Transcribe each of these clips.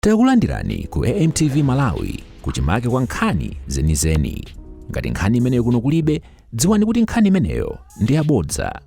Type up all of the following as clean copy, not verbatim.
Takulandirani ku AMTV Malawi, kuchimake kwa nkhani zenizeni. Ngati nkhani imeneyo kuno kulibe, dziwani kuti nkhani imeneyo ndi yabodza.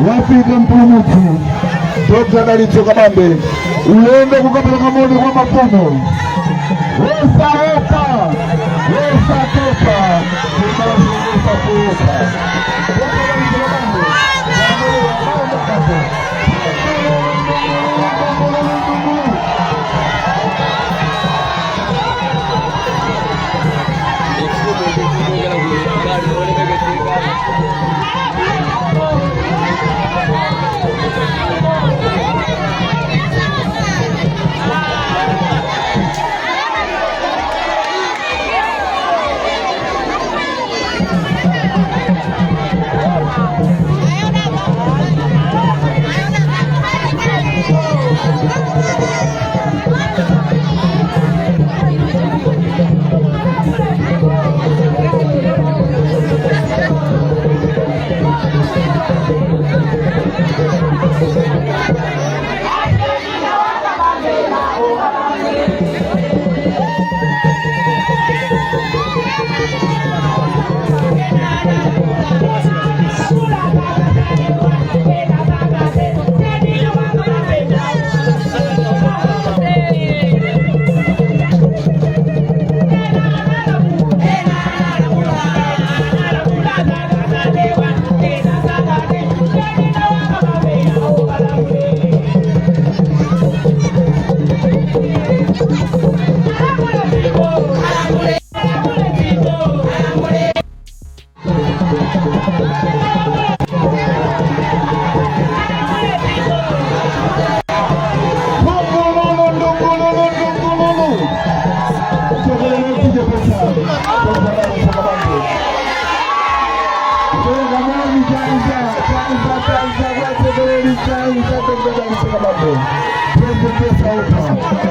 Wafika Mpulumutsi Dr. Dalitso Kabambe, ulendo kukapereka moni kwa mafumu. Wosaopa, wosatopa, kumaosakuopa. Chipani cha Dr. Dalitso Kabambe, President wosaopa,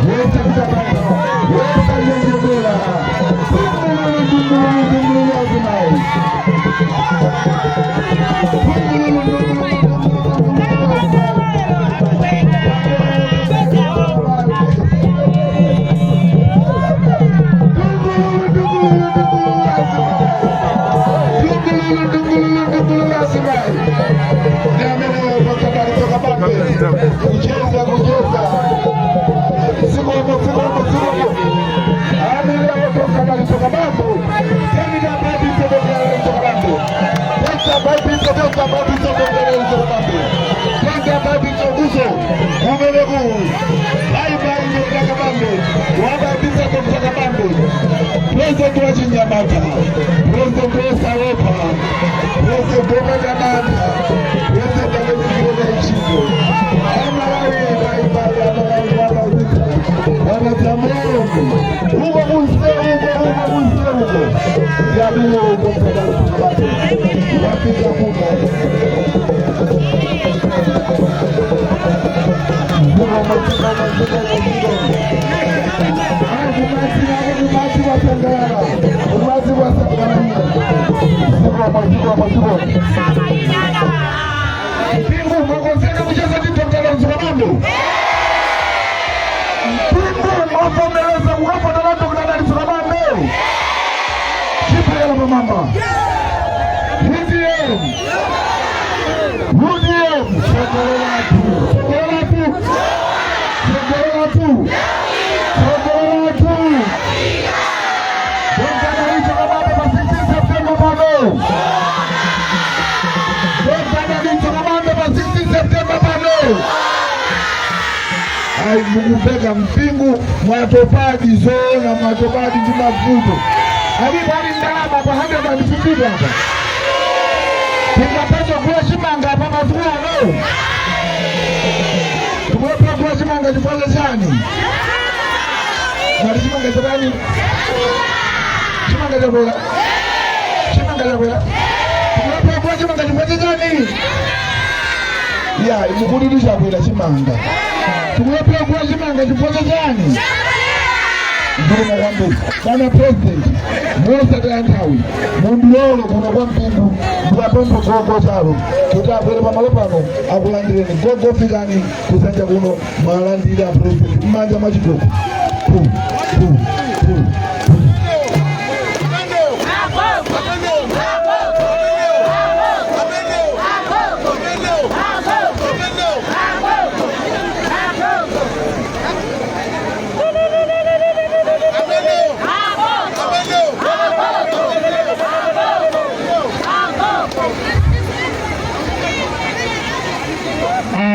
wosachita mantha, wosanjenjemera. Dungululu, dungululu, dungululu, azimayi. Dungululu, dungululu, dungululu, dungululu, azimayi. Dungululu, dungululu, dungululu, azimayi. Dungululu, dungululu, dungululu, azimayi. Ndi amene Dr. Dalitso Kabambe kucheza kucheza. Zikomo, zikomo, zikomo. Amene Dr. Dalitso Kabambe, Senator Babito Dr. Dalitso Kabambe, Dr. Babito, Dr. Babito Dr. Dalitso Kabambe, Dr. Babito Kuso kumeneku. Bye bye Dr. Kabambe, wababisa Dr. Kabambe, President wa chinyamata, President wosaopa, President wopanda mantha, President amene ntchito. Amalawi, bye bye Amalawi, wababisa wanatamoni uko kunse uko uko kunse uko yamene Dr. Dalitso Kabambe wafika kuno. Zikomo, zikomo, zikomo, zikomo. Kumati wasangalala, kumati wasangalala. Zikomo, zikomo, zikomo. Mpingu, mwakonzeka kucheza ndi Dr. Dalitso Kabambe? Mpingu, mwavomereza kukavotera Dr. Dalitso Kabambe? Chipeleka pamamba. UTM, UTM, tsogolo lathu, tsogolo lathu, tsogolo lathu, tsogolo lathu. Dr. Dalitso Kabambe pa 16 September pano. Dr. Dalitso Kabambe pa 16 September pano. Ayi, mukuveka Mpingu mwatopadi zoona, mwatopadi ndi mavuto. Alipo ali ndalama pa 150 apa, tingapeza kula chimanga pa masiku ano? Tikulepera kula chimanga chifukwa chani? Mali chimanga chatani? Chimanga chakwera, chimanga chakwera. Tikulepera kula chimanga chifukwa chani? Ya, mukuti chakwera chimanga, tikulepera kula chimanga chifukwa chani? Ndikuma kwambiri, bwana President. Mosataya nthawi, mundilole kuno kwa Mpingu ndiwapemphe gogo chalo kuti abwere pamalo pano akulandireni. Gogo, fikani kusanja kuno, mwalandira President m'manja mwa chigogo. Pu pu pu pu.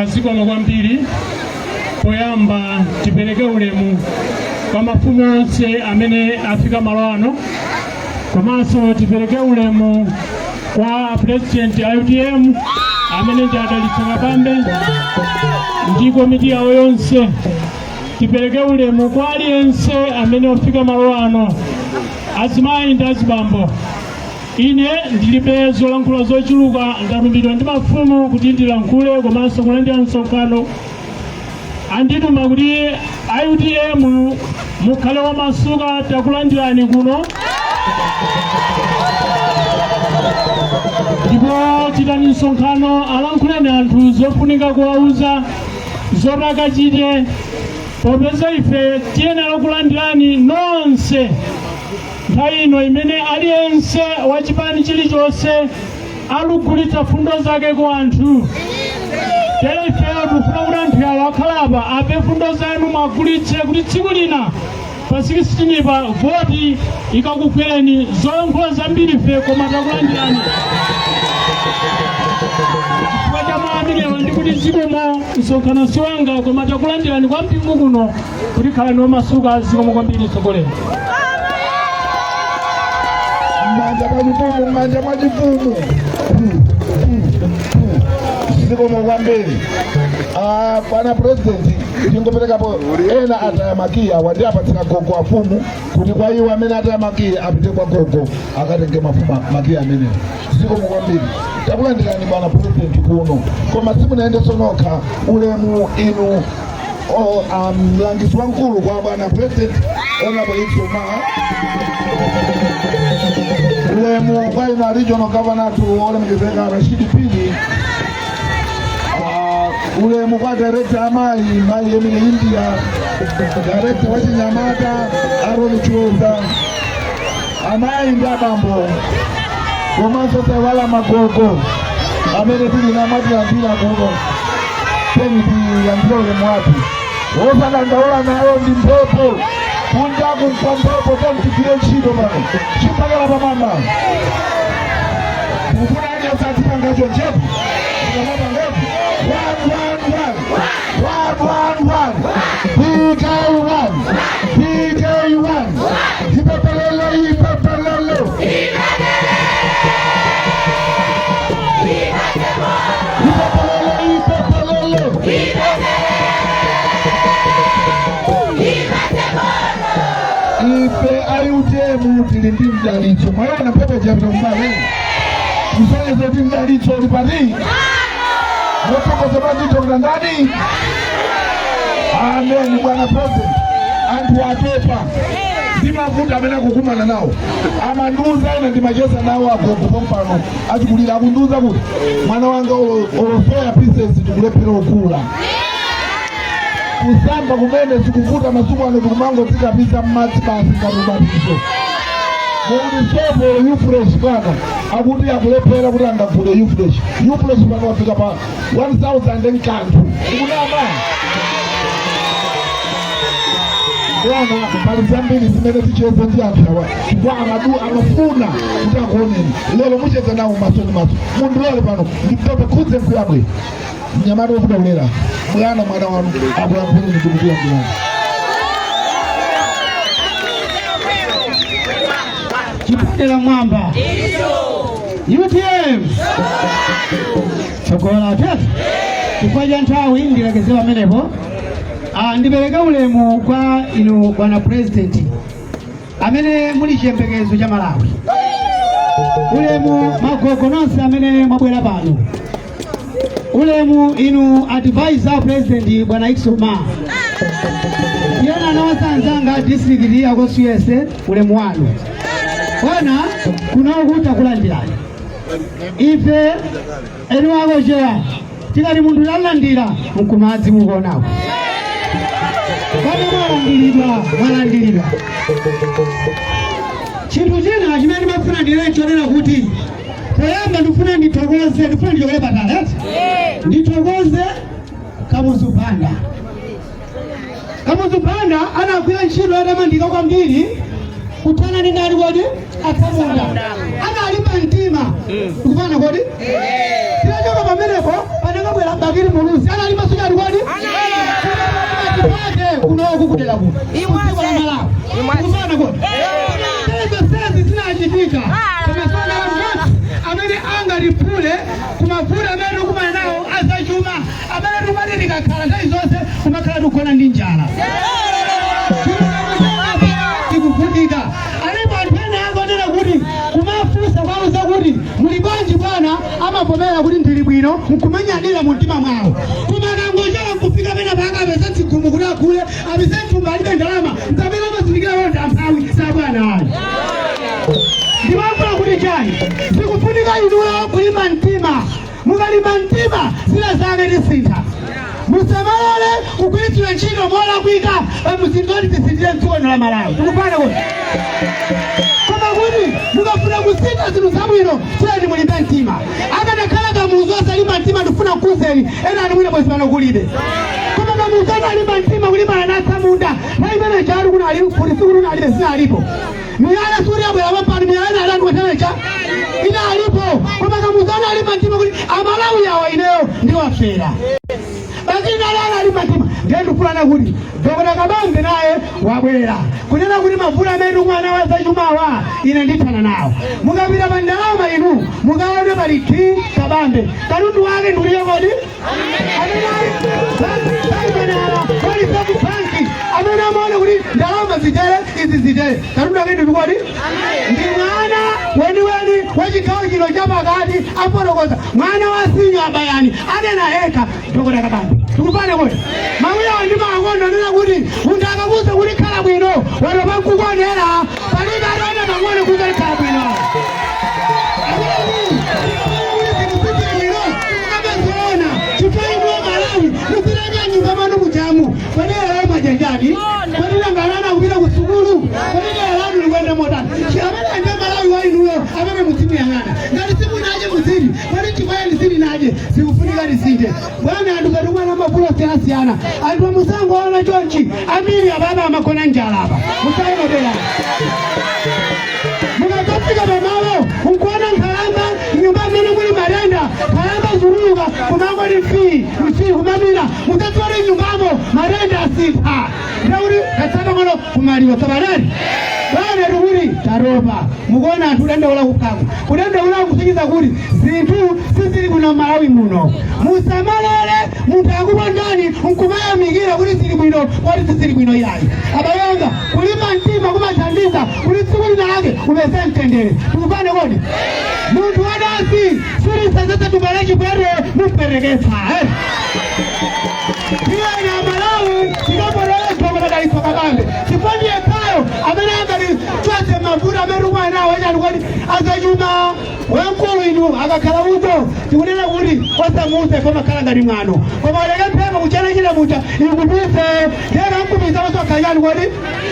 Zikomo kwambiri. Poyamba tipereke ulemu kwa mafumu onse amene afika malo ano, komanso tipereke ulemu kwa President a UTM amene ndi Adalitso Kabambe ndi komiti yawo yonse. Tipereke ulemu kwa aliyense amene wafika malo ano, azimayi ndi azibambo. Ine ndilibe zolankhula zochuluka. Ndatumidwa ndi mafumu kuti ndilankhule komanso kulandira msonkhano. Andituma kuti a UTM mukhale wamasuka, takulandirani kuno ndipo chitani msonkhano, alankhuleni anthu zofunika kuwauza zoti akachite, popeza ife tiyenera kulandirani nonse nthawi ino imene aliyense wa chipani chilichonse alugulitsa fundo zake ku anthu. Tere ifeyo tikufuna kuti anthu awo akhalapa ape fundo zanu, mwagulitse kuti tsiku lina pa 16 pa voti ikakugwereni. Zolankhula zambiri ife, koma takulandirani chifukwa cha mawu amenewa ndikuti zikomo. Msonkhano si wanga, koma takulandirani kwa Mpingu kuno kuti khalani omasuka. Zikomo kwambiri, tsogoleri. M'manja mwa chifumu, m'manja mwa chifumu. Zikomo kwambiri. Bwana President. Tingoperekapo ena ataya makiyi awa, ndi apatsira gogo afumu kuti kwa iwo amene ataya makiyi apite kwa gogo akatenge mafumu makiyi amenewo. Zikomo kwambiri. Takulandirani bwana President kuno, koma simunayendenso nokha. Ulemu inu mlangizi wamkulu kwa bwana President, Honorable Ixo Maha. Ulemu kwa inu a Regional Governor tu olemekezeka Rashidi Pili. Ulemu kwa director amayi, mayi Emily India, director wa chinyamata Aaron Chiweza, amayi ndi abambo, komanso taiwala magogo amene tili namatilandira kuno. Teni tilandira ulemu wathu, wosadandaula nayo ndi mphepo kunjaku kwa mphepo. Teni tigwire ntchito pano chimpakala pamama kufuna aliyense atipangacho nchepo ndikamapangati 1 1 1 1 1 1 PK 1 PK 1. Ipepelele, ipepelele, ipepelele, ipepelele. Ife a UTM tili ndi mdalitso. Mwaona mphepo chapita kumbali kusonyeza kuti mdalitso uli pati motokoza ndichokera ndani. Amen. Bwana President, anthu atopa ndi mavuto amene akukumana nawo. Amandiuza ine, ndimacheza nawo agogo pompano achikulira, akundiuza kuti mwana wanga, olo soya pieces tikulephera kugula, kusamba kumene sikuvuta masiku ano, tikumangodzikapisa mmadzi basi ngati ubatizo. Mukuti sopo Ufresh bwana akuti akulephera kuti angagule Ufresh. Ufresh pano wafika pa 1000 nkanthu, ikunama bwana. Pali zambiri zimene ticheze ndi anthu awa chifukwa amadu amafuna kuti akuoneni lero, mucheza nawo maso ndi maso. Mundilole pano ndiptope khudze nkuyabwe mnyamata wovuta kulera mwana, mwana wanu akulankhuleni ndikukuyankhulani. Chipondera mwamba UTM tsogola tete. Chifukwa cha nthawi ndilekezera pamenepo. Ndipereke ulemu kwa inu bwana President amene muli chiyembekezo cha Malawi. Ulemu magogo nonse amene mwabwera pano. Ulemu inu advisor President bwana Ixoma yena nonse anzanga a district ya Kosiyese, ulemu wanu bwana. Kunoku takulandirani ife eni wakocheya, tikati munthu talandira mkumadzi mukuonako koma mwalandiridwa, mwalandiridwa. Chinthu china chimene ndimafuna ndilere chonena kuti poyamba ndifuna ndithokoze, ndifuna ndichokere patali eti? Ndithokoze Kamuzu Banda. Kamuzu Banda anagwira ntchito yotamandika kwambiri kuthana ndi ndani kodi? Atsamunda. Analimba mtima ndikupana kodi tinachoka pamenepo, panakabwera Bakili Muluzi, analimba sukali kodi pake kunoku kudera kuno kudziko la Malawi ndikupana kodi izo sezi zinachitika koma sana amene angatipule kumavuto amene tikumana nawo azachuma, amene tikumati tikakhala nthawi zonse kumakhala tikugona ndi njala, tikuvutika. Alipo anthu ena angonena kuti kumafunsa kwauza kuti muli bwanji bwana, amavomera kuti ndili bwino nkumanyadira mu mtima mwawo, koma akangochoka nkufika pena paka apeza tsigumu kuti agule, apeze mthumba alibe ndalama, nzamene amazindikira wonda amphawi sabwana ayi. Ndimafuna kuti chani, zikufunika inuyo kulimba mtima. Mukalimba mtima zina zake tisintha. Musamalole kugwiritsidwa ntchito molakwika pamuzinthu tisintire mdziko la Malawi, tikufana kuti koma kuti mukafuna kusintha zinthu zabwino tiyeni mulimbe mtima. Akanakhala Kamuzu asalimba mtima, ndifuna kukuzeni ena ani mwina bwezi pano kulibe. Koma Kamuzu analimba mtima kulimbana natsamunda. Nthawi imene chalu kunali kuti sikuti unalibe, sinalipo miyala suri yabwera pampano, miyala inali anthu kwachamecha inalipo, koma Kamuzu analimba mtima kuti Amalawi awa ineyo ndiwafera. Bakili nale analimba mtima. Ndiye ndikufuna kuti Dr. Kabambe naye wabwera kunena kuti mavuto amene tikumana nawo azachumawa ine ndithana nawo. Mukapita pa ndalama inu mukaone pali T Kabambe, katundu wake ndiuliye kodi amene ali Apolisi aku banki amene amaona kuti ndalama zitere, izi zitere, katundu ake ndikoti ndi mwana weniweni wa chigawo chino chapakati. Afotokoza mwana wa sinyo abayani anena yekha Dr. Kabambe. Tikupane kuti mawuyawo ndi makondo anena kuti munthu akakuza kuti khala bwino, watopa nkukonera. Palibe ataona pang'ono kuza khala bwino. Akabazoona chifukwa Malawi muziranya nyumba manu mujamu kodi majanjani, kodi nangalana kupita ku sukulu, kodi lanu likwenda motani? Amene anje Malawi wa inuyo amene muzimuyang'ana ngati simunaje muziti kodi chifukwa ndisili zikufunika lisinte bwana. Anthu ngati mwana mavuto osiyanasiyana, anthu amusangoona chonchi, ambiri ababa amakona njala apa musayinotera. Mukadzafika pamalo nkuona nkhalamba nyumba mmene muli matenda, nkhalamba zikuluka kumangoti mfii mfii kumamira, mudzadziwa kuti nyumbamo matenda asintha, ndekuti katsapang'ono kumaliwo tsapanani. Bwana, tikuti tatopa. Mukuona anthu kudandaula kuphako, kudandaula kusinyiza kuti zinthu sizili bwino m'Malawi muno. Musamalole munthu akupondani nkumayamikira kuti zili bwino, kodi sizili bwino iyayi. Abale anga, kulimba mtima kumathandiza kuti tsiku lina lake upeze mtendere. Tikupane kodi munthu wadansi silisazese tubale chibwere mumpereketsa. Tiyeni Amalawi tikapotele Dr. Dalitso Kabambe chifukwa ndiye yekhayo amene angati chotse mavuto amene tikumana nawo achani kodi azachuma. Wamkulu inu akakhala uto tikunena kuti osamuuze pamakhala ngati mwano, koma uleke mphepo kuchanachita mucha ikumise ndeka mkumisa osakhala chani kodi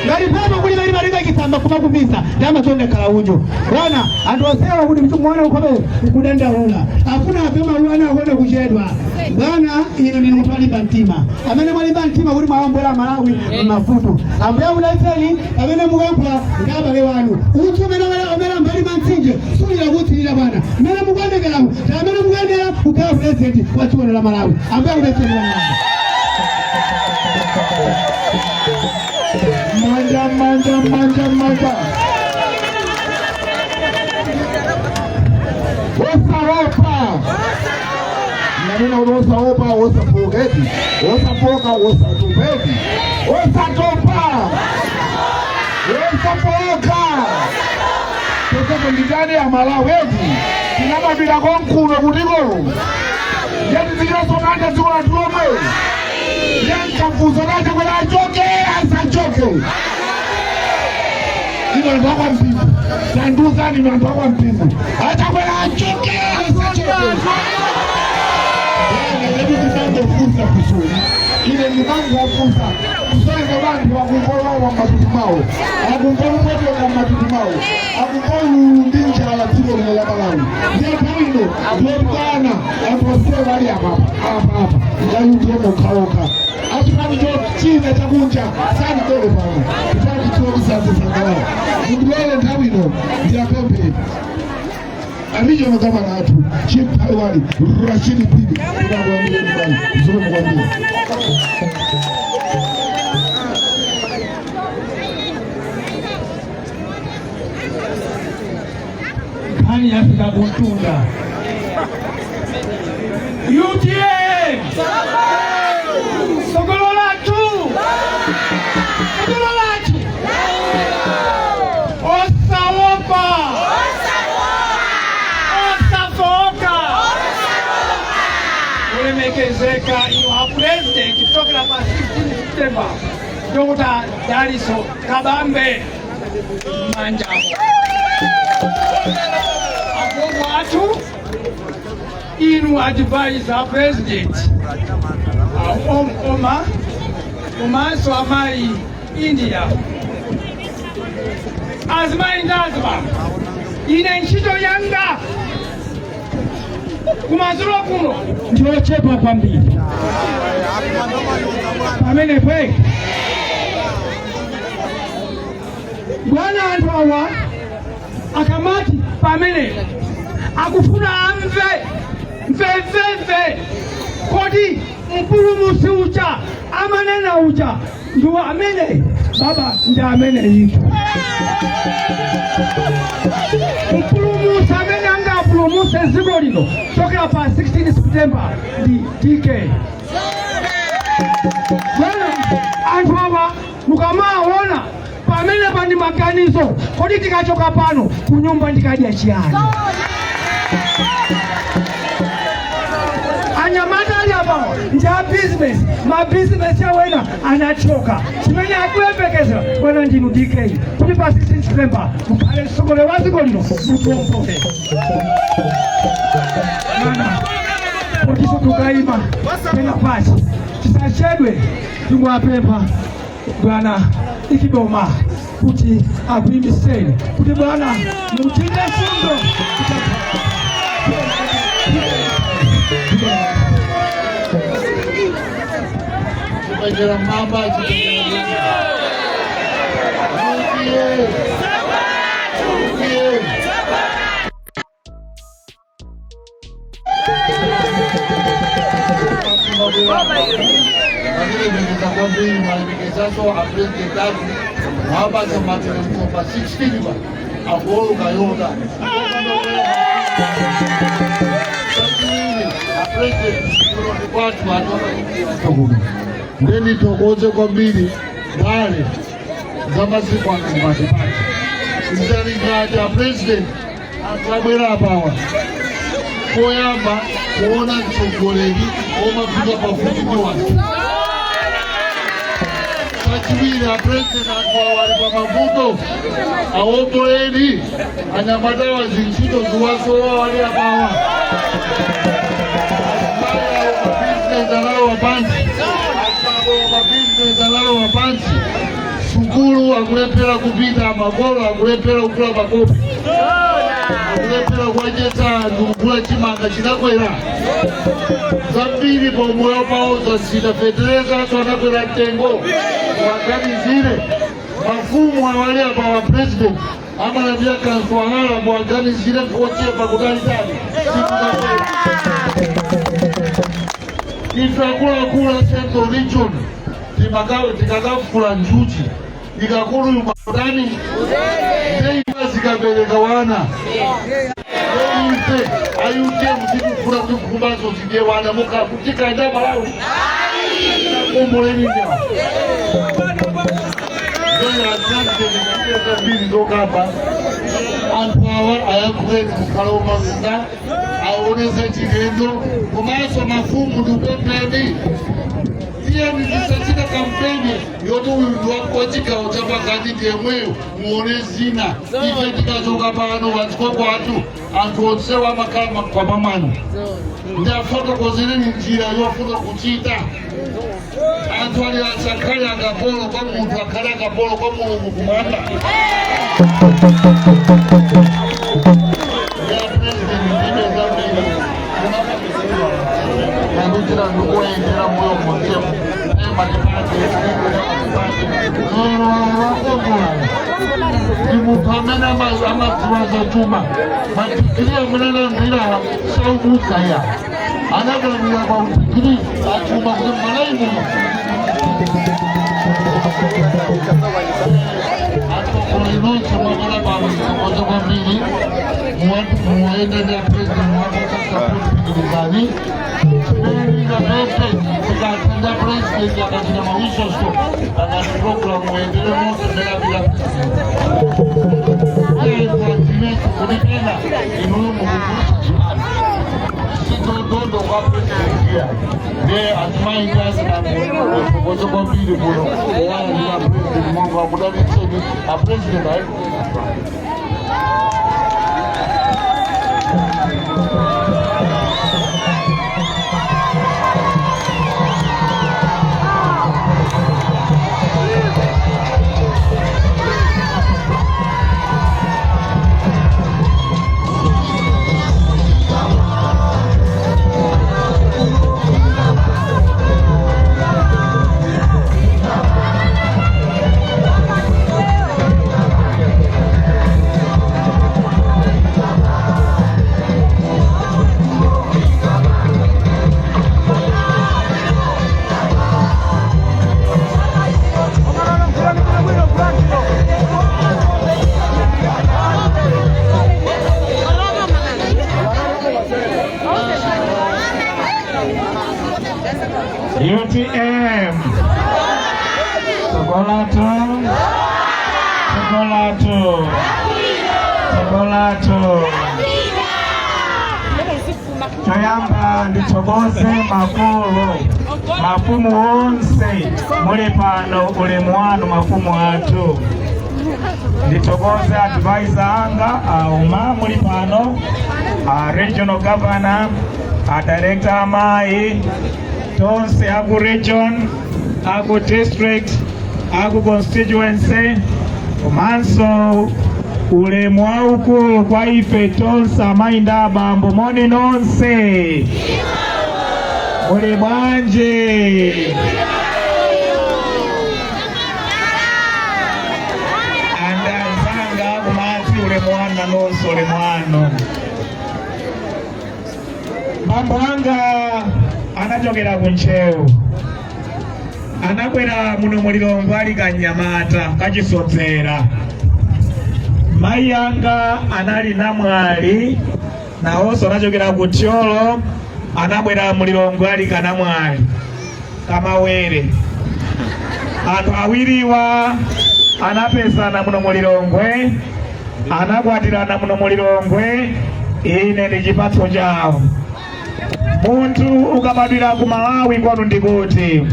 ngati mphepo kuli pali matenga chitsamba kumakumisa ndamasonda khala ujo. Bwana, anthu onsewa kuti muone nkhope kudandaula, afuna ape mawu ana akone kuchedwa. Bwana, inu ndinu munthu walimba mtima amene mwalimba mtima kuti mwawombola Malawi m'mavuto. Ambuye akudalitseni pamene mukayankhula ndi abale wanu. Utsi umene umene mbali mwa mtsinje sulira kutsirira. Bwana, mmene mukuonekeramu ndi amene mukuyenera kukhala purezidenti wa dziko la Malawi. Ambuye akudalitseni, bwana wanga. Manja, manja, manja, manja! Osaopa, nanena kuti osaopa, osafoka eti, osafoka, osatopa eti, osatopa, osafoka. Tosepo nditani Amalawi eti tinamapita konkuno kutiko yeti zichilosonanja dziko lathu lomwe yenkafuzo nacho kuti achoke asachoke. Ino anthu akwa Mpingo, tanduzani ino anthu akwa Mpingo, achakwera achoke asachoke? Ine ndimangofunsa kusuli, ine ndimangofunsa kusoneza banthu akumva matupi mawo, akumva kupweteka matupi mawo, akumva ululu ndi njala dziko lino la Malawi. Ndiye nthawi ino ndiyokwana anthu onsewa ali apa apa apa ngayudiye mokhaokha achipani china chakunja sanabwere pano chipani chiwokusanzisangalala. Mundilole nthawi ino ndiyapemphe a regional governor athu, Chief Taiwali Rashidi Phiri, kunakuambire mbali zikomo kwambiri. Nkhani yafika kuntunda. UTM, sogolo lathu, sogolo lathu! Osaopa, osafoka. Kulemekezeka inu a president kuchokera pa 16 September, Dr. Dalitso Kabambe manjamo, agogo athu, inu advisor president oma komanso amayi India, azimayi ndi azibambo, ine ntchito yanga kumadzulo kuno ndiochepa kwambiri. Pamenepo bwana, anthu awa akamati pamene akufuna amve mvemvemve, kodi mpulumutsi uja amanena uja ndiwo amene baba ndi amene ito mpulumutsi amene angapulumutse dziko lino chokera pa 16 September ndi DK. Bwana, anthu awa mukamaona pamene pani maganizo, kodi tikachoka pano kunyumba ndikadya chiyani? Anyamata ali apawa ndi a business, mabizinesi awo ena anachoka. Chimene akuyembekezera, bwana, ndinu DK, kuti pa 16 September mukhale mtsogoleri wa dziko lino, mutombole bwana, potiso tukayima pena pachi tisachedwe. Tingwapempha bwana Ikidoma kuti akuyimiseni kuti bwana muchite fundo. Chibwekera mamba, chibwekera UDF. UDF. Vanilemekeza kwambiri, malemekezaso apresident athu, mwapasa matelemko pa 16 pa akuoluka yoda. Chachiwiri, apresident, kuno kwathu anthu kuno ndendithokoze kwambiri. Ndale zamasiku ano mmatipati mtalingati apresident anthu abwera apawa koyamba kuona mtsogoleri omafika pafupi ndi wanthu. Kachiwiri, apresident, anthu awa ali pamavuto, awomboleni anyamatawa, zintchito ziwasowa wali apawa. Mabizinesi analowa pansi, asabo mabizinesi analowa pansi, sukulu akulephera kupita, makolo akulephera kugula makopi, akulephera kuwachetsa anthu kugula chimanga chinakwera zambiri pomoyo pawo zasita, fetereza anakwera mtengo. Muwaganizire mafumu awali apa wa president amalandira kansuwalala, muwaganizire kochepa kutalitali sikuzakwera. Ife akuluakulu a Central Region tikakafula njuchi ikakuluma kutani ndeiva zikabereka wana. Ife a UTM tikufuna kuti nkhumbazo zidye wana mukakutikanda Malawi komboleni nyawo mbiri zokamba. Anthu awa ayankhuleni kukhala omasuka, aonese chilendo. Komanso mafumu, ndikupempheni, tiyeni tisachita kampeni yoti uyu ndi wa chigawo chapakati ndiyemweyo, muone zina. Ife tikachoka pano vachikoko athu anthu onsewo amakhala makwama mwanu, ndafotokozereni njira yofuna kuchita. Anthu ali asakhale akapolo kwa munthu, akhale akapolo kwa Mulungu kumwamba. Ya president, ndime zambiri nandichira ndikuendera moyo motemo lero wakongola ndi munthu amene amadziwa za chuma. Madigiri amene analandira saubutsa ya anakalamira pa udigiri achuma kuti Malawi muno atsogoleri nonse mwabwera pano, tithokoze kwambiri. Muende ndi apresident mwako sapoti, chimene ndingapemphe, tikatenda president akachita mawisoso akati program muendere monse mmene apita president kuti pena inuyo mukugulitsa chipani sitondondo kwa president iya. Ndiye azimayi ndi azibambo, tithokoze kwambiri kuno owalandira president. Mulungu akudalitseni. Apresident ayi. UTM. UTM. Tsogolo lathu, tsogolo lathu, tsogolo lathu. Choyamba ndithokoze makolo, mafumu onse muli pano, ulemu wanu mafumu athu. Ndithokoze advisor anga auma muli pano, a regional governor, a director amayi tonse aku region, aku district, aku constituency, komanso ulemu waukulu kwa ife tonse amayi ndi abambo. Moni nonse, muli bwanji? Anzanga kumadzi, ulemu wanu nanonso, ulemu wanu. Bambo anga anachokera ku Ntcheu, anabwera muno mulilongwe ali kanyamata kachisodzera. Mayi anga anali namwali, nawonso anachokera ku Thyolo, anabwera mulilongwe ali kanamwali kamawere. Anthu awiriwa anapezana muno mulilongwe, anakwatirana muno mulilongwe. Ine ndi chipatso chawo. Munthu ukabadwira ku Malawi, kwanu ndikuti?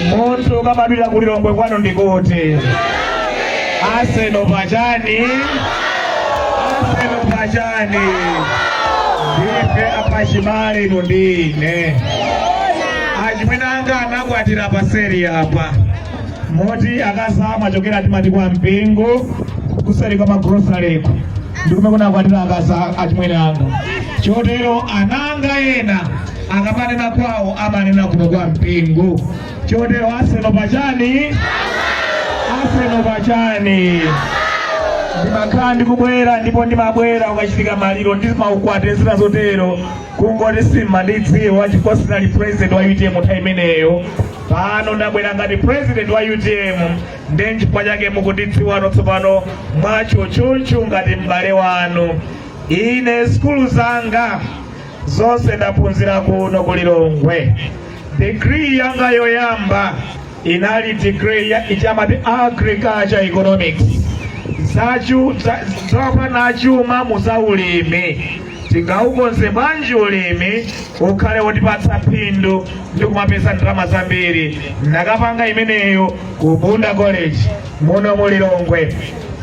Munthu ukabadwira ku Lilongwe, kwanu ndikuti? Arsenal pachani? Arsenal pachani? Ndife apachibale inu ndi ine. Achimwene anga anakwatira paseri apa, moti akazi amachokera timati kwa Mpingo, kuseri kwa magrosaleko, ndikume kunakwatira akazi achimwene anga. Chotero ananga ena akamanena kwawo amanena kuno kwa Mpingo. Chotero Arsenal pachani? Arsenal pachani? Ndimakhala ndikubwera ndipo ndimabwera ukachitika maliro ndi maukwati, zina zotero. Kungoti simmandidziwa chifukwa sinali president wa UTM nthawi imeneyo. Pano ndabwera ngati president wa UTM, ndiye nchifukwa chake mukundidziwano tsopano mwatchutchutchu ngati m'bale wanu. Ine sukulu zanga zonse ndaphunzira kuno ku Lilongwe. Degree yanga yoyamba inali degree ya ichamati agriculture economics, zapana chuma muzaulimi, tingaukonze bwanji ulimi ukhale wotipatsa phindu ndi kumapeza ndalama zambiri. Ndakapanga imeneyo ku Bunda College muno mu Lilongwe.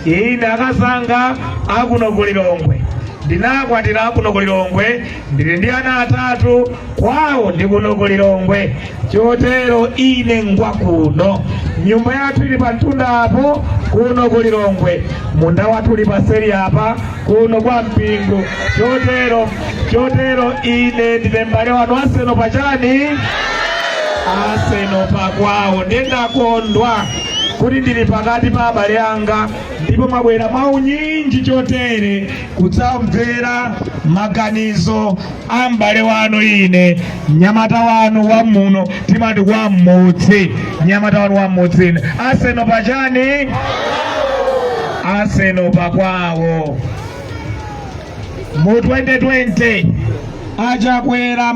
Ine akazanga akuno ku Lilongwe, ndinakwatira akuno ku Lilongwe, ndili ndi ana atatu, kwawo ndi kuno ku Lilongwe. Chotero ine ngwakuno. Nyumba yathu ili pa mtunda apo kuno ku Lilongwe, munda wathu uli paseri apa kuno kwa Mpingo. Chotero ine ndine m'bale wanu. Arsenal pachani? Arsenal pakwawo. Ndendakondwa kuti ndili pakati pa abale anga, ndipo mwabwera mwaunyinji chotere kudzamvera maganizo a m'bale wanu, ine mnyamata wanu wa muno, timati kwa mmudzi, mnyamata wanu wa mmudzi ine. Arsenal pachani? Arsenal pakwawo. Mu 2020 Achakwera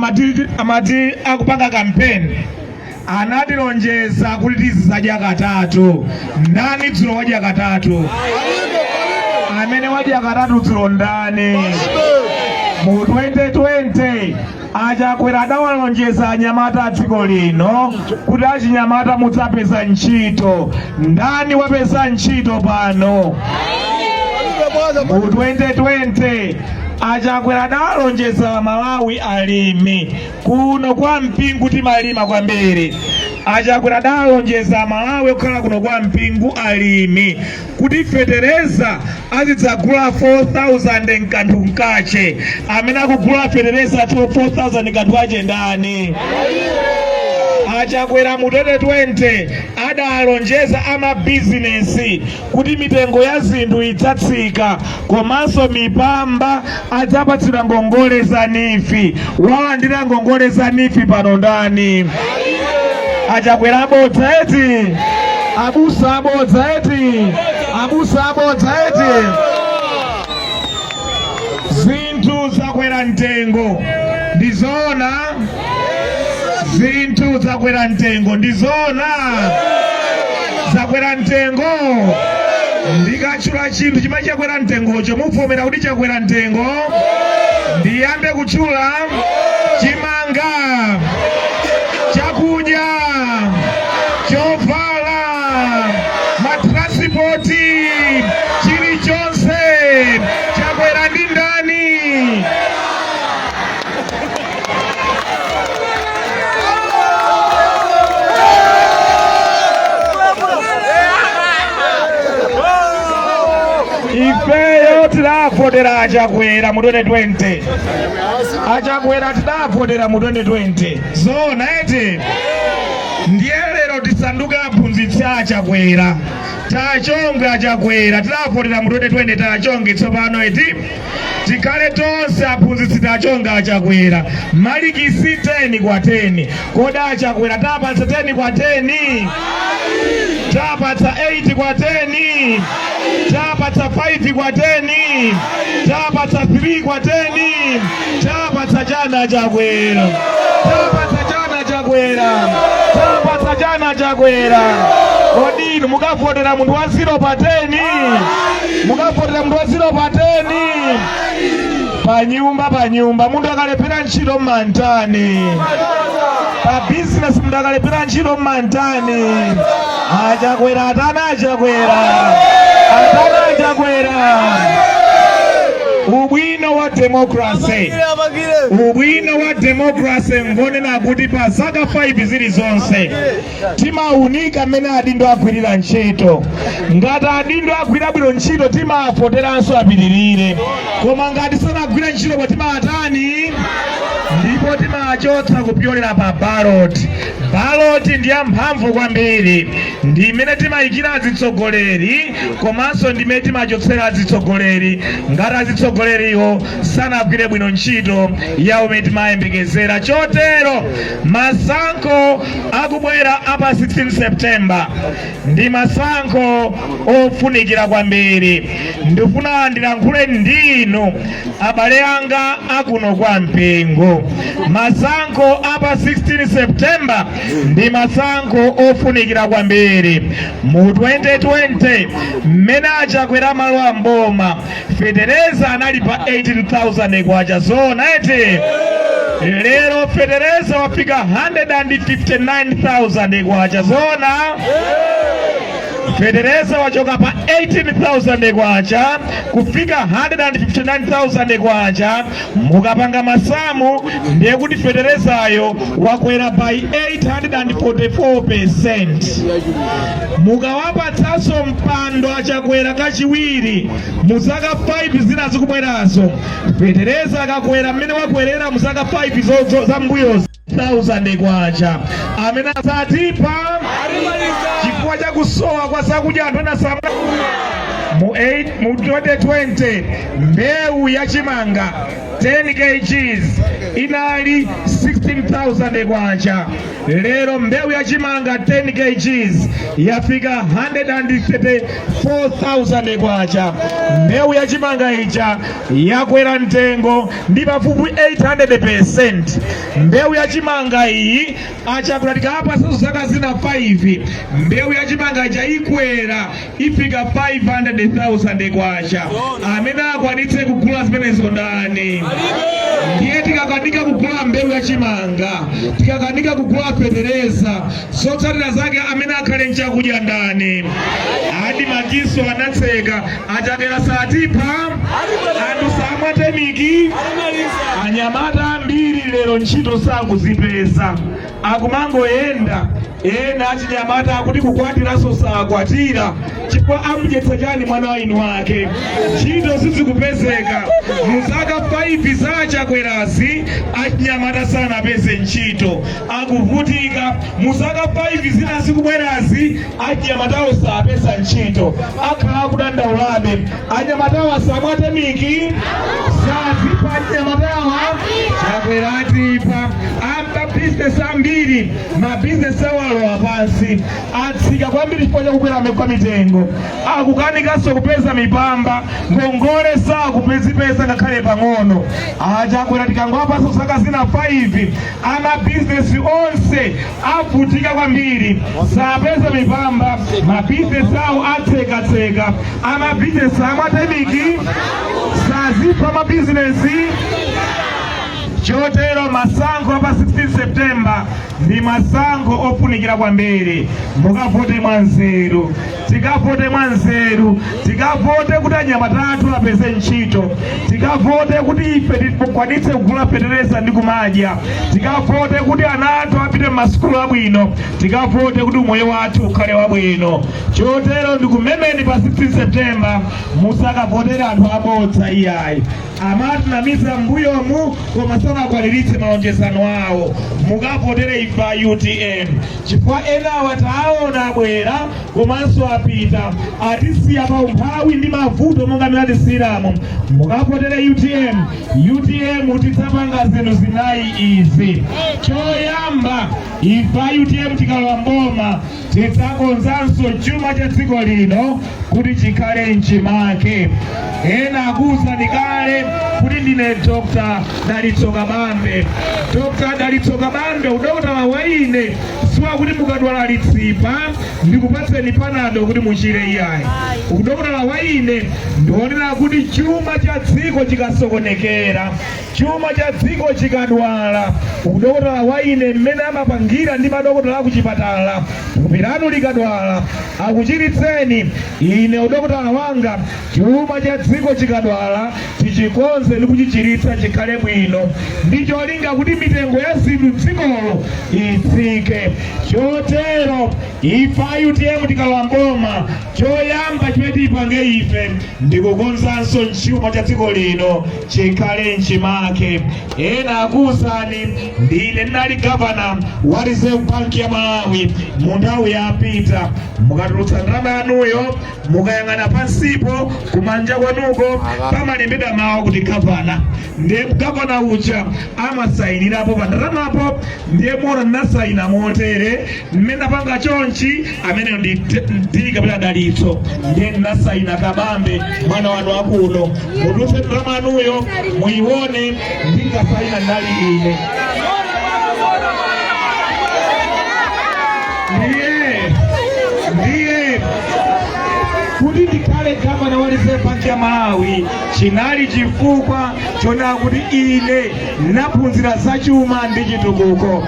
amati akupanga kampeni, anatilonjeza kuti tizizadya katatu. Ndani dzulo wadya katatu? Amene wadya katatu dzulo ndani? Mu 2020 Achakwera adawalonjeza anyamata a dziko lino kuti achinyamata mudzapeza ntchito. Ndani wapeza ntchito pano? Mu 2020 Achakwera adawalonjeza Malawi alimi. Kuno kwa Mpingu timalima kwambiri. Achakwera adalonjeza Malawi okhala kuno kwa Mpingu alimi kuti fetereza azidzagula 4000 nkanthu mkache. Amene akugula fetereza 4000 nkanthu ache ndani? Achakwera mu 2020 adalonjeza amabizinesi kuti mitengo ya zinthu idzatsika, komanso mipamba adzapatsidwa ngongole za NEEF. Walandira ngongole za NEEF pano ndani? Achakwera abodza eti? Abusa abodza eti? Abusa abodza eti? Zinthu zakwera mtengo, ndizoona? Zinthu zakwera mtengo, ndizona zakwera mtengo. Ndikatchula chinthu chimene chakwera mtengocho, muvomera kuti chakwera mtengo? Ndiyambe kutchula: chimanga, chakudya, chovala, matransport, chilichonse chakwera ndi ndani? Ifeyo tidavotera Achakwera mu 2020. Achakwera tidavotera mu 2020, zona eti? Ndiye lero tisanduke aphunzitsi Achakwera, tachonge Achakwera. Tidavotera mu 2020, tachonge tsopano eti? Tikhale tonse aphunzitsi, tachonga Achakwera. Malikisi 10 kwa 10. Kodi Achakwera tapatsa 10 kwa 10? Tapatsa 8 kwa 10? Tapatsa 5 kwa 10? Tapatsa 3 kwa 10? Tapatsa chana Achakwera? Tapatsa chana Chakwera? Tapatsa chana Chakwera? Kodi inu mukavotera munthu wa 0 pa 10? Mukavotera munthu wa 0 pa 10? Panyumba, panyumba munthu akalephera ntchito mmantani? Pa bizinesi munthu akalephera ntchito mmantani? Achakwera atana? Achakwera atana? Achakwera, ubwino wa democracy, ubwino wa democracy ngonena kuti pa zaka 5 zilizonse timaunika mmene adindo agwirira ntchito. Ngati adindo agwira bwino ntchito, timavoteranso apitirire, koma ngati sanagwira ntchito po, timatani? Ndipo timachotsa kupyolera pa ballot. Ballot ndi yamphamvu kwambiri, ndi imene timayikira azitsogoleri komanso ndi imene timachotsera azitsogoleri ngati azitsogoleriwo sanagwire bwino ntchito yawo imene timayembekezera. Chotero masankho akubwera apa 16 September ndi masankho ofunikira kwambiri. Ndifuna ndilankhule ndinu abale anga akuno kwa Mpingo. Masankho apa 16 September ndi masankho ofunikira kwambiri. Mu 2020, mmene Achakwera malowa mboma, fetereza anali pa 18,000 kwacha, zona eti? Lero fetereza wafika 159,000 kwacha, zona? Fetereza wachoka pa 18,000 kwacha kufika 159,000 kwacha. Mukapanga masamu, ndiye kuti feterezayo wakwera by 844%. Mukawapatsanso mpando Achakwera kachiwiri mu zaka 5 zina zikubwerazo, fetereza akakwera mmene wakwerera mu zaka 5 za mbuyo 1000 kwacha, amene asatipa chifukwa cha kusowa kwa zakudya, anthu ena samwa. Mu 8 mu 2020, mbewu yachimanga 10 kgs inali 16,000 kwacha. Lero mbewu yachimanga 10 kgs yafika 134,000 kwacha. Mbewu yachimanga ija yakwera mtengo ndi pafupi 800%. Mbewu yachimanga iyi, Achakwera tikapatsanso zaka zina 5, mbewu yachimanga ija ikwera, ifika 500,000 kwacha. Amene akwanitse kugula zimenezo ndani? Ndiye tikakanika kugula mbewu yachimanga, tikakanika kugula fetereza, zotsatira zake amene akhale nchakudya ndani? ADMARCso anatseka. Achakwera satipha? Anthu samwa temiki. Anyamata ambiri lero ntchito sakuzipeza, akumangoyenda. Ena achinyamata akuti kukwatiranso sakwatira chifukwa amudyetsa chani mwana wa inu wake? Ntchito sizikupezeka. Mu zaka 5 za Chakwerazi, achinyamata sanapeze ntchito, akuvutika. Mu zaka 5 zina zikubwerazi, achinyamatawo sapeza ntchito, akhala akudandaulabe. Anyamatawo asamwate miki. Sazipha anyamatawa? Chakwera atipha. Amabizinesi ambiri, mabizinesi awo alowa pansi, atsika kwambiri chifukwa chakukwera kwa mitengo. Akukanikanso kupeza mipamba, ngongole sakupezipeza ngakhale pang'ono. Achakwera tikangowapaso zaka zina 5, amabizinesi onse avutika kwambiri, sapeza mipamba, mabizinesi awo atsekatseka. Amabizinesi amwatemiki sazipha mabizinesi. Chotero masankho apa 16 September ndi masankho ofunikira kwambiri. Mukavote mwanzeru, tikavote mwanzeru, tikavote kuti anyamata athu apeze ntchito, tikavote kuti ife tikwanitse kugula fetereza ndi kumadya, tikavote kuti ana athu apite m'masukulu abwino, tikavote kuti umoyo wathu ukhale wabwino. Chotero ndikumemeni, pa 16 September musakavotere anthu abodza iyayi, amatinamiza m'mbuyomu koma sanakwaniritse malonjezano awo. Mukavotere ife a UTM, chifukwa enawa taona abwera komanso apita, atisiya pa umphawi ndi mavuto monga amene atisiyiramo. Mukavotere UTM. UTM tidzapanga zinthu zinayi izi. Choyamba, ife a UTM tikalowa mboma tidzakonzanso chuma cha dziko lino kuti chikhale mchimake. Ena akuwuzani kale kuti ndine Dr Dalitso Kabambe. Dr Dalitso Kabambe, udokotala wa ine siwakuti mukadwala litsipa ndikupatseni Panado kuti muchire iyayi. Udokotala wa ine ndionera kuti chuma cha dziko chikasokonekera, chuma cha dziko chikadwala, udokotala wa ine mmene amapangira ndi madokotala akuchipatala, thupi lanu likadwala akuchiritseni, ine udokotala wanga, chuma cha dziko chikadwala tichikonze ndi kuchichiritsa chikhale bwino, ndi cholinga kuti mitengo ya zinthu dzikolo itsike. Chotero ife a UTM tikalowa mboma, choyamba chimene tipange ife ndikukonzanso chuma cha dziko lino chikhale mchimake. Ena akuwuzani, ndine ndinali gavana wa Reserve Bank ya Malawi mu nthawi yapita. Mukatulutsa ndalama yanuyo, mukayang'ana pansipo kumanja kwanuko pamalembedwa mawu kuti gavana. Ndiye gavana uja amasayinirapo pa ndalamapo. Ndiye muona ndinasayina motere, mmene apanga chonchi, ameneyo ndi D kapena Dalitso. Ndiye ndinasayina Kabambe, mwana wanu akuno. Mutulutse ndalama yanuyo muione, ndingasayina ndali ine. Ndiye kuti ndikhale gavana wa Reserve Bank ya Malawi chinali chifukwa chonena kuti ine naphunzira zachuma ndi chitukuko,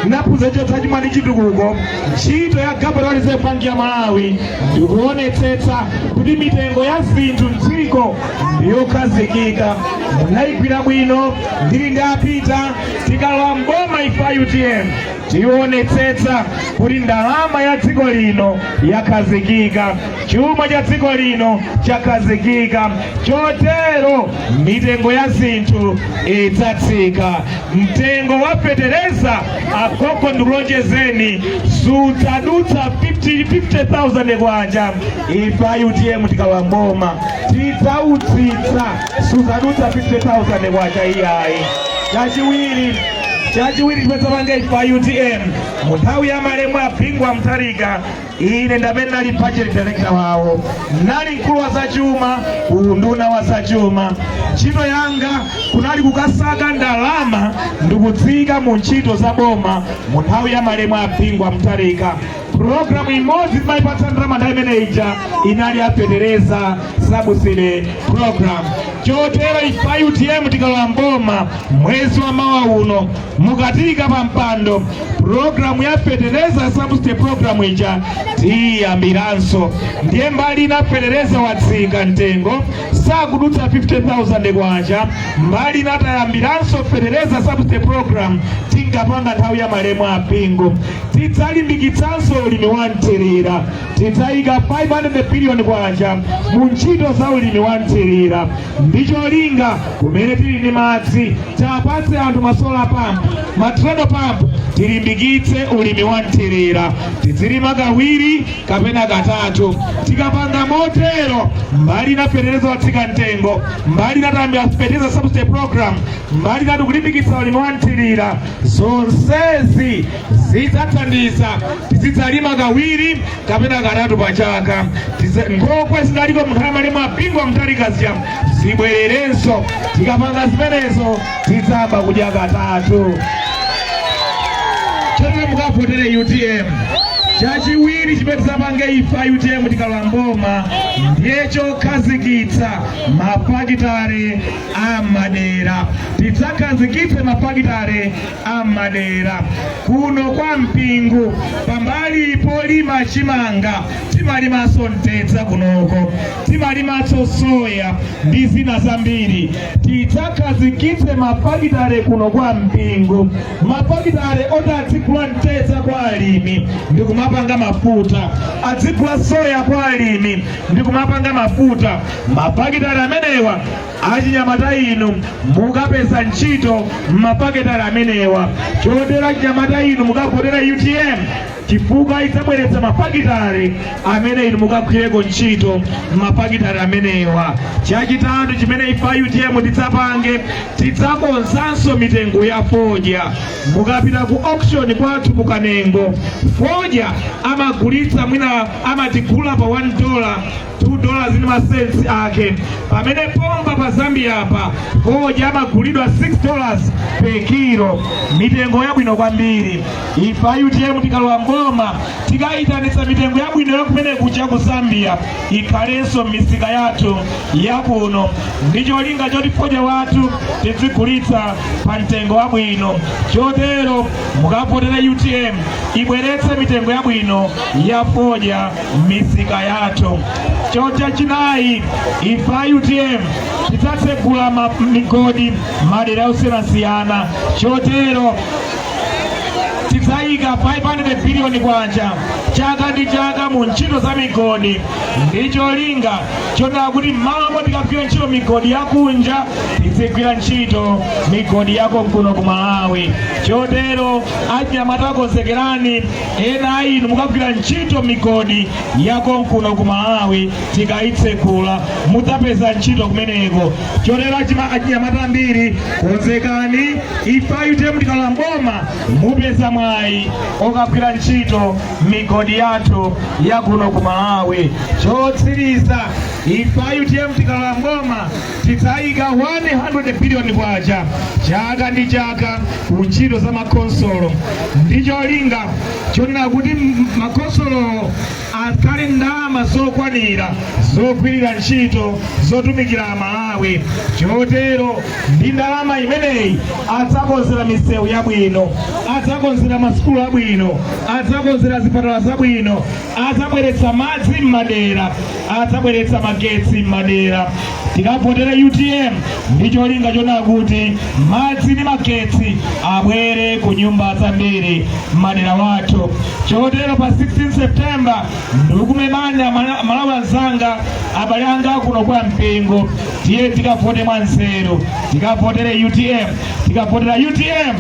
naphunzira zachuma ndi chitukuko. Ntchito ya gavana wa Reserve Bank ya Malawi ndikuonetsetsa kuti mitengo ya zinthu mdziko ndiyokhazikika. Munayigwira bwino ndili ndi apita. Tikalowa mboma ife a UTM tionetsetsa kuti ndalama ya dziko lino yakhazikika, chuma cha dziko lino chakhazikika, chotero mitengo ya zinthu idzatsika. Mtengo wa fetereza, agogo, ndikulonjezeni, sudzadutsa 50,000 kwacha. Ife a UTM tikalowa mboma tidzautsitsa, sudzadutsa 50,000 kwacha iyayi. Chachiwiri chimene tidzapanga ife a UTM, mu nthawi ya malemu a Bingu wa Mutharika, ine ndamene nali budget director wawo, nali mkulu wa zachuma ku nduna wa zachuma. Ntchito yanga kunali kukasaka ndalama ndikudzika mu ntchito za boma. Mu nthawi ya malemu a Bingu wa Mutharika, pulogalamu imodzi timayipatsa ndalama nthawi imene ija inali ya fetereza subsidy program. Chotero ife a UTM tikalowa mboma mwezi wa mawa uno, mukatiika pa mpando, pulogalamu ya fetereza subsidy program ija tiyambiranso. Ndiye mbali ina fetereza watsika mtengo, sakudutsa 50,000 kwacha, mbali ina tayambiranso fetereza subsidy program tinkapanga nthawi ya malemu a Bingu. Tidzalimbikitsanso ulimi wa mthirira, tidzayika 500 billion kwacha mu ntchito za ulimi wa mthirira, ndi cholinga kumene tili ndi madzi tiapatse anthu ma solar pump, ma treadle pump. Tilimbikitse ulimi wa mthirira, tizilima kawiri kapena katatu. Tikapanga motero, mbali ina fetereza watsika mtengo, mbali ina tayambira fertilizer subsidy program, mbali inatu kulimbikitsa ulimi wa mthirira, zonsezi zidzathandiza tizidzalima kawiri kapena katatu pa chaka. Nkhokwe zidaliko munthawi malemu a Bingu wa Mutharika zija zibwererenso. Tikapanga zimenezo, tidzayamba kudya katatu. Chotero mukavotere UTM. Chachiwiri chimene tidzapange ife a UTM tikalowa mboma ndiye chokhazikitsa mafakitare amadera. Tidzakhazikitse mafakitare amadera kuno kwa Mpingu. Pambali polima chimanga, timalimanso mtedza kunoko, timalimanso soya ndi zina zambiri. Tidzakhazikitse mafakitare kuno kwa Mpingu, mafakitare oti adzigula mtedza kwa alimi ndi kumapanga mafuta, adzigula soya kwa alimi ndi kumapanga mafuta. Mafakitare amenewa, achinyamata inu mukapeza ntchito mmafakitare amenewa. Chotero achinyamata inu mukavotera UTM chifukwa idzabweretsa mafakitare amene inu mukagwireko ntchito mmafakitare amenewa. Chachitatu chimene ife a UTM tidzapange, tidzakonzanso mitengo ya fodya. Mukapita ku auction kwathu ku Kanengo, fodya amagulitsa mwina amatigula pa 1 dollar, $2 ndi masensi ake, pamene pompa pa Zambia pa fodya amagulidwa $6 per kilo, mitengo yabwino kwambiri. Ife a UTM tikalowa mboma, tikayitanitsa mitengo yabwino yakumene kuja ku Zambia ikhalenso m'misika yathu yakuno, ndi cholinga choti fodya wathu tizigulitsa pa mtengo wabwino. Chotero mukavotera UTM ibweretse mitengo yabwino ya fodya m'misika yathu. Chachinayi, ife a UTM tidzatsegula migodi madera osiyanasiyana. Chotero tidzayika 500 biliyoni kwacha chaka ndi chaka mu ntchito za migodi, ndi cholinga chonena kuti m'malo moti tikagwira ntchito migodi yakunja, tizigwira ntchito migodi yako kuno ku Malawi. Chotero achinyamata, konzekerani, ena a inu mukagwira ntchito migodi yako kuno ku Malawi tikayitsekula, mudzapeza ntchito kumeneko. Chotero achinyamata ambiri, konzekani. Ife a UTM tikalowa mboma, mupeza mwayi okagwira ntchito migodi yathu yakuno ku Malawi. Chotsiriza, ife a UTM tikalowa mboma, tidzayika 100 biliyoni kwacha chaka ndi chaka ku ntchito za makonsolo, ndi cholinga chonena kuti makonsolo akhale ndalama zokwanira zogwirira ntchito zotumikira Amalawi. Chotero ndi ndalama imeneyi adzakonzera misewu yabwino, adzakonzera masukulu abwino, adzakonzera zipatala zabwino, adzabweretsa madzi m'madera, adzabweretsa magetsi m'madera. Tikavotere UTM ndi cholinga chonena kuti madzi ndi magetsi abwere ku nyumba zambiri m'madera wathu. Chotero pa 16 September, ndikumemani Malawi anzanga, abale anga kuno kwa Mpingo, tiye tikavote mwanzeru, tikavotere UTM. Tikavotera UTM,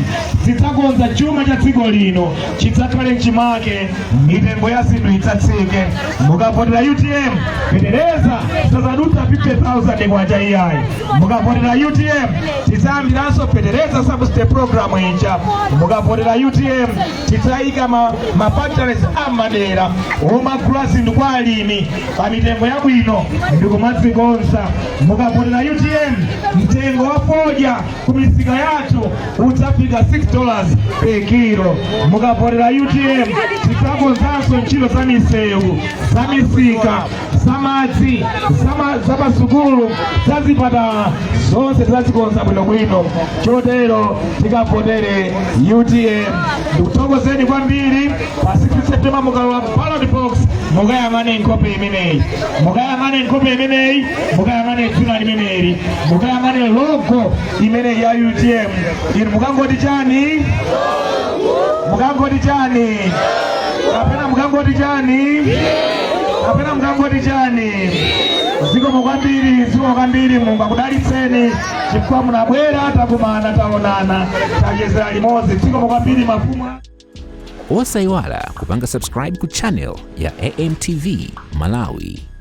zidzakonza chuma cha dziko lino, chidzakhale mchimake, mitengo ya zinthu idzatsike. Mukavotera UTM, fetereza sazadutsa 50,000 kwacha iyayi. Mukavotera UTM, tidzayambiranso fertilizer subsidy program ija. Mukavotera UTM, tidzayika ma factories amadera omagula zinthu kwa alimi pa mitengo yabwino ndikumadzikonza. Mukavotera UTM, mtengo wa fodya ku misika yathu udzafika $6 per kilo. Mukavotera UTM, tidzakonzanso ntchito za misewu, za misika, za madzi, za masukulu, za zipatala, zonse tidzazikonza bwinobwino. Chotero tikavotere UTM. Ndikuthokozeni kwambiri. Pa 6 September, mukalowa ballot box, mukayang'ane nkhope imeneyi, mukayang'ane nkhope imeneyi, mukayang'ane dzina limeneli, mukayang'ane logo imeneyi ya UTM. Inu mukangoti chani? Mukangoti chani? Kapena mukangoti chani? Kapena mukangoti chani? Ziko. Zikomo kwambiri, zikomo kwambiri. Mulungu akudalitseni chifukwa munabwera, takumana, taonana, tachezera limodzi. Zikomo kwambiri, mafumu. Osayiwala kupanga subscribe ku channel ya AMTV Malawi.